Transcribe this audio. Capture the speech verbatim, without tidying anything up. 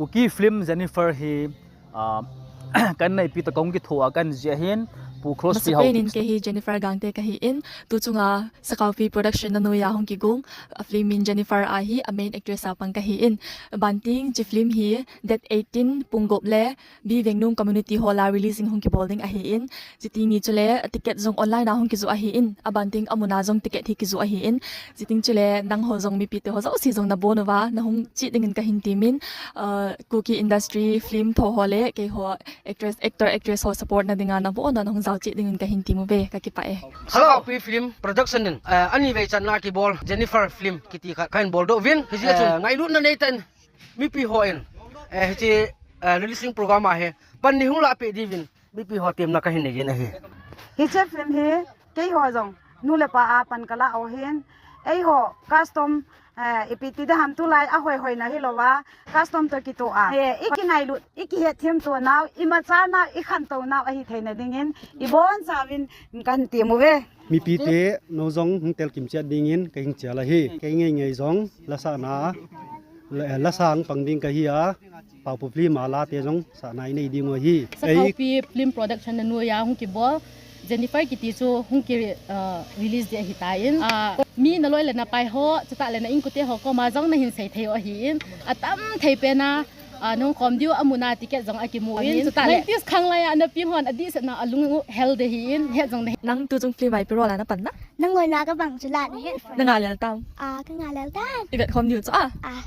Kuki film Jennifer hi, ah, kan neipi toh kahung kithoa kan jih ahin, Pu Crosby Haupi. Masapen in kei hi Jennifer Gangte kahi in, tu chunga Sakaopi Production na noiya hung kigong, a film in Jennifer ahi, a main actress a pang kahi in. Banting hiche film hi date eighteen pung gup le B Vengnung Community Hall a releasing hung kibol ding ahi in. Chuteng chule ticket jong online a hung kijoh ahi in. Abanting amun a jong ticket hi kijoh ahi in. Chuteng chule nangho jong mipite ho jouse jong nabon uva, nahung cheh dingin kahin temin. Uh, Kuki industry film tho ho le keiho actress, actor, actress ho support na dinga nabon uva nahung jao cheh dingin kahin tem uve, kakipah e. Sakaopi Film Production in, uh, ani vei channa kibol Jennifer film kiti khat kahin boldoh uvin. Hijeh chun, uh, ngailutna neitah in mipi hon, eh, hiche, eh, releasing program a hi pan ni hung lahpeh diuvin mipi ho temna kahin nei in ahi. Hiche film hi keiho jong nu le pa a pan kalah u ahin, eiho custom, eh, ipi ti ding ham, tulai a hoihoi na hilouva custom toh kitoh a, eh, ikingailut, ikihetthem to nau, imacha nau, ikhantou nau ahi theina dingin ibonchauvin kahin tem uve. Mipite nou jong hung telkimchet dingin kahin chal ahi. Kei ngeingei jong lasahna, la, lasah pang ding kahi a, Paopu film a late jong sahna inei diu ahi. Sakaopi Film Production na noiya hung kibol Jennifer kiti chu hung ki, uh, release ding ahitan. Uh, mi naloi le napai ho, chutah le na inkote ho koma jong nahin sei thei u ahin. Atam thei pen a, ah, nahung khom diu amun a ticket jong akimun. Chutah le nineties khanglai a napi hon adehset na alung u hel ding ahin, het jong nahi. Nang tu chung film a ipi role a napan na? Nang ngaina kabang chu la nahi. Nanga lel tam? Ah, kanga lel tan. Ivet khom diu chu a? Ah.